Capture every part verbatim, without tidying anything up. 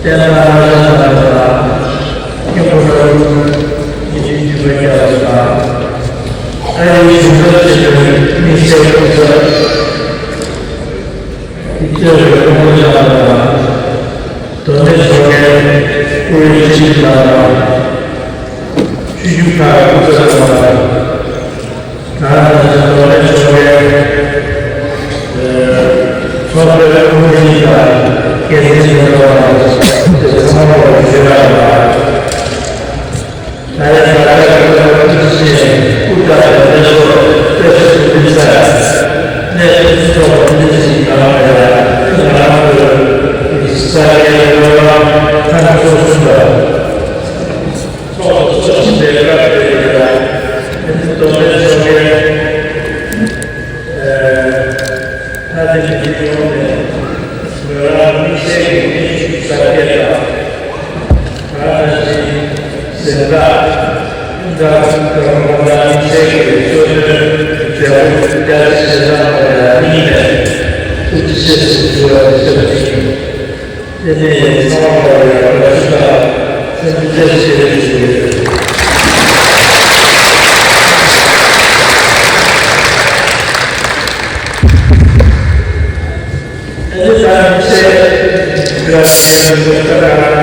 ཡང་ན་ལྷ་ས་ནང་ལ་སྐྱབས་མགོན་རིན་པོ་ཆེ་ཡིད་བཞིན་འཇུག་པའི་སྐྱབས་སུ་དང་། ཨ་རིའི་གཞུང་འབྲེལ་བྱེད་པའི་དམིགས་བསལ་སྐུ་ཚབ། དེ་གཙོས་པའི་སྐུ་ངོ་ལགས་དང་། མདོ་སྨད་ཚོགས་པའི་དབུས་སྤྱི་འཐུས་ལགས་དང་། ཆོས་བརྒྱུད་ཁག་སྐུ་ཚབ་ལགས་དང་། ད་ནི་མདོ་སྨད་ཚོགས་པའི་ཚོགས་གཙོའི་དབུ་འཛིན་དང་། འགན་འཛིན་ལས་ཁུངས་དང་། ཚང་མ་ལ་ཇུས་ལ་དང་། ད་ཡང་ད་ལྟ་ཀུན་ལ་ཐུགས་རྗེ་ཆེ། སྐུ་དྲག་དང་ལས་ཚོགས་དཔེ་སྲིད་སྐུ་མདུན་ས་གནས་ཚུལ་ཚོགས་སྐུ་མདུན་ཞིག་གནང་བ་ཡང་ང་རང་ཚོའི་ས་སྐྱའི་བློ་ལམ་ཐག་ཆོད་གསུམ་པ། ཚོགས་སུ་ཚོགས་ཆེན་པའི་སྐབས་དེ་ཡིན་ལ། མདོ་སྨད་ཚོགས་པའི་མཐའ་དོན་གྱི་ཡོངས་ནས་ང་རང་དམིགས་བསལ་གྱི་སྨན་ཞུགས་གསར་སྐྱེས་དང་། ང་རང་བཞིན་གཟེངས་རྟགས་ཀུན་དགའ་ཀུན་དགའ་དམིགས་བསལ་གྱི་གཙོ་དོན་མཛད་སྒོ་བསྐྱར་ཞིབ་བྱེད་སྟངས་ལ་ཡང་སྙིང་ནས་ཐུགས་རྗེ་ཆེ་ཞེས་ཞུ་བ་ཞུ་བ་ཡིན། དེ་ནས་ཚང་མ་ལ་ཡང་བཀྲ་ཤིས་དང་སེམས་རྒྱ་ཆེ་ཞུ་ཡོད། ཨ་ནི་ད་ཚེས་བཅུ་དགུ་ཚེས་ཉི་ཤུ་རྩ་ལྔ་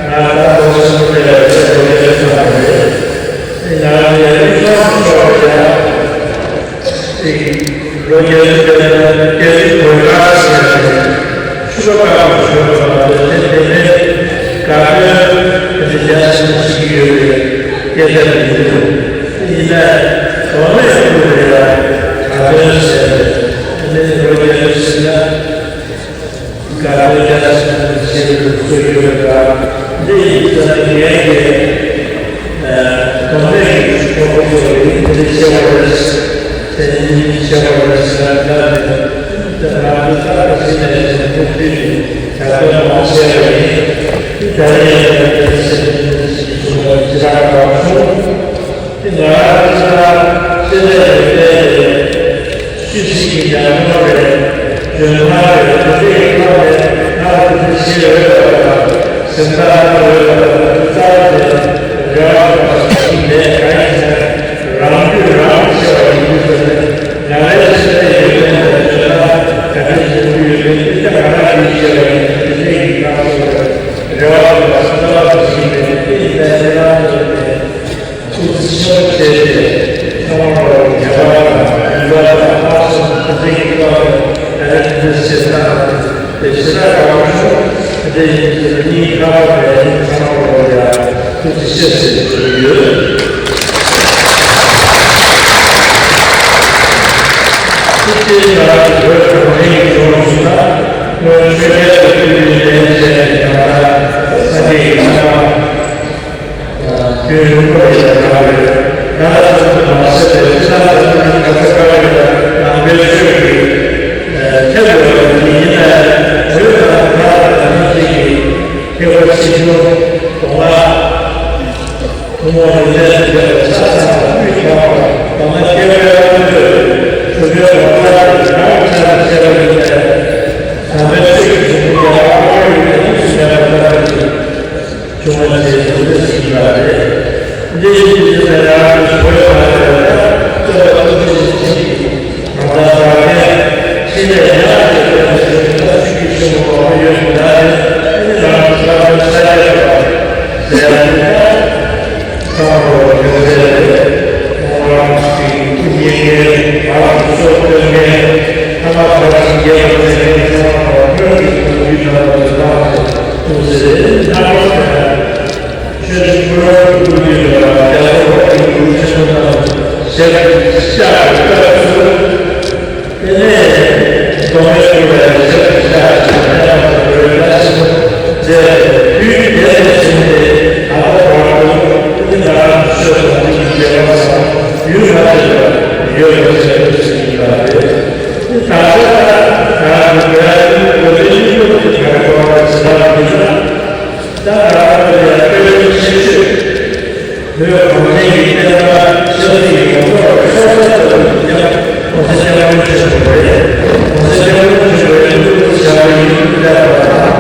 ང་ད་ལོ་གསུམ་དེ་ལ་ཚེས་ལོ་བརྒྱད་ཙམ་རེད། དེ་ང་རང་ཡང་མི་ཚང་མ་ཤོར་བ་ཡང་ཅིག་ལོ་བརྒྱད་ཙམ་དེ་ལ་སྐད་ཆ་གོ་ཡ་ཟེར་ནས་ཆུ་ཚོད་ཁག་ཏུ་ཤོར་བ་དང་དེ་ནས་དེ་ནས་དགའ་སྟོན་དེ་འདྲ་ཞིག་ཡོད་པའི་སྐད་ཆ་དེ་འདུག་དེ་ཡིན་ན་དོན་མེད་ཁུལ་རེད་ལ་དགའ་སྟོན་ཟེར་ནས་དེ་ནས་ལོ་བརྒྱད་ཙམ་ཕྱིན་ན། དགའ་སྟོན་བརྒྱ་ཟླ་གསུམ་པའི་ཆེད་དུ་གཙོ་གྱུར་པ་འདི་ཡིན་ཙང་ངས་ཀྱི་གདོང་ལེན་གྱི་ཁོ་བོ་ཚོ་ཡིན་འདི་ཆེ་བ་རེད། དེ་ནི་ཆེ་བ་རེད་ཟེར་ན་འདྲ་མི་འདུག་དེ་ང་ཚོ་ད་ལྟ་ཕྱི་ནས་ཟིན་ཐུབ་དུས་ནས་དགའ་སྟོན་མང་ཆེ་བ་ཡིན། དེ་ད་རེས་ཡང་དེ་ཟིན་ཐུབ་ནས་ཟིན་ཐུབ་པ་ཅི་རག་གང་བྱུང་། དེ་ང་རང་ཚོ་ལ་ཤེས་ལས་རིག་པའི་ཤུལ་ཞིག་གི་ཉམས་མྱོང་རེད། འཇོན་ཐང་རེད། དེ་འདྲའི་ཐོག་ནས་ང་རང་ཚོ་ཤེས་འོས་པ་དང་སེམས་ཐག་གཅོད་འོས་པ་དང་དེ་ཚོ་རྩ་བ་ནས་རེ་བ་དང་ཞིག་མེད། གང་ཡིན་ཟེར་ན་རང་རྒྱུད་རང་གིས་ཤེས་པ་ཡིན་དུས་ཙམ་ནས་ང་རའི་ཤེས་ལས་ཡོད་མེད་དང་འཇོན་ཐང་ག་འདྲ་ཞིག་ཡོད་མེད་དེ་ང་རང་གིས་ཤེས་པ་ཡིན། དེ་འདྲའི་ཡིན་ཐག་ཆོད་རེད། རེ་བ་དང་སེམས་ཐག་གཅོད་ཞིག་མེད། དེ་ཡིན་ཙང་ཁྱེད་རང་ཚོ་ནས། ཐུགས་རྗེ་ཆེ་ཞུ་བྱས་ཏེ་ཚང་མ་ལ་ངེས་པར་དང་ཡིད་ལ་དང་ལྷག་བསམ་ཐུགས་རྗེ་གི་བཀའ་དང་ཨ་རི་ཐུགས་རྗེ་ཆེ་གནང་སྟེ་ཞེ་དྲག་དགའ་པོ་བྱུང་། དེ་འདྲ་ཡིན་ཚེ་གཉིས་ཁ་པར་བས་ཚང་མ་ལ་ཡང་ཐུགས་རྗེ་ཆེ་ཞེས་ཞུ་གི་ཡོད། ཐུགས་རྗེ་ཆེ་ལ་བོད་གངས་ཅན་གྱི་ལྗོངས་སུ་ད་སྔོན་ཆོས་རྒྱལ་གྱི་སྐུ་ཡོན་ལྡན་བྱས་ནས་ཡང་ན་ས་སྐྱའི་ཡིན་ན། རྒྱུན་རིང་པོ་ཡོད་པ་རེད། ང་ལ་ཚོད་དུ་མ་ཟད་པའི་ཕྱི་ནང་ལ་ཚོད་ཀྱི་ག་ས་ག་བའི་ནང་པའི་ཆོས་ཀྱི་ཁྱབ་ཡོད་པ་ཡིན་ན་བོད་དང་ཁ་ལ་མི་གཅིག་གི་ཁྱད་པར་ཆེ་ཆུང་གདོང་ལ་ཐུན་མོང་རིག་གནས་ཀྱི་ཆ་ཚང་བ་སྤུས་དག་པ་དང་ན་སྐྱེ་བོའི་དབང་པོས་གྲུབ་པའི་ངོ་མཚར་གྱི་རང་གི་ཆ་ནས་བཤད་པ་ཡིན་པས། དམ་པའི་ཆོས་ཀྱི་འབྱུང་པོ་རྒྱལ་བ་ཨ་ཏུ་ཡིས་ནི་ཡོངས་སུ་མེད་པར་བཀྲ་ཤིས་ཤིང་། བྱུང་བ་ཞེས་གསུངས་ཏེ་ཟིན་པ་རེད། འདི་ཡི་དུས་ཚོད་ནས་རང་གི་བོད་ནང་ལ་ཡོད་པའི་བསྟན་པ་སྟོབས་ཆེན་ཞིག་གིས་ང་ཚོ་བར་གྱི་ཕྱི་ནས་ཡང་དེ་བོད་ཀྱི་ཆོས་ཀྱི་ཆུ་ཆེན་པོ་མང་པོ་ཡོད་པ་ན་ནི་རང་གི་བསླབ་པའི་ས་ཆ་ཡོད་པ་ཟེར་ཡ་དེ་ད་ཚང་མ་ལོ་ཡོད་ཚད་རེད། ཁོང་རང་གི་ཁྱིམ་ཉེ་མཁན་རང་གི་སྲོག་བཏོན་མཁན་ཐ་མ་བར་གྱི་རྒྱལ་བ་ཚེ་རིང་ཚང་མ་ལོ་སྔོན་གྱི་གོང་ཞུས་གནང་བ་དེ་དག་ཐུགས་རྗེ་ཆེ། ཆོས་ཀྱི་ཕུར་བུ་ཀུན་གྱི་རྒྱལ་པོ་ཀུན་གྱི་ཆེན་པོ་རྣམས་ཞལ་གྱིས་བཞེས་པའི་སྐབས་སུ། དེ་ནས་མདོ་སྨད་སྐུ་བལ་ཞལ་གྱིས་བཞེས་པའི་སྐབས་སུ་བོད་བཀའ་ཆེན་པོ་མཛད་པའི་དུས་དེ་ནས་བཟུང་སྟེ་ད་ལྟ་བར་དུ་ཀུན་གྱི་ཆོས་དང་ཀུན་གྱི་རྒྱལ་པོ་རྣམས་ཡུལ་མ་ཆད་པར་ཡོད་པའི་ཆེད་དུ་ཞིག་ཡིན་པ་རེད། དེ་ད་ལྟ་ང་རང་གི་བོད་ཀྱི་བོད་དོན་སྙིང་སྟོབས་ཀྱི་གྲས་ཀྱི་ཐོག་ནས་ཟེར་བ་ཡིན་ན། ད་ང་རང་ཚོ་ལ་དཔེ་མཚོན་ཆེ་ཤོས། བོད་གངས་ཅན་གྱི་བསྟན་པ་ཆབ་སྲིད་ཡོངས་རྫོགས་ལ་ཕྱག་འཚལ་ལྟ་བུ་ཡིན་ཀྱང་༸གོང་ས་༸སྐྱབས་མགོན་ཆེན་པོ་རེད། ༸གོང་ས་༸སྐྱབས་མགོན་ཆེན་པོས་གླུ་བཞག་པའི་ཡིག་འབྲུ་བསྟན་པ་དང་།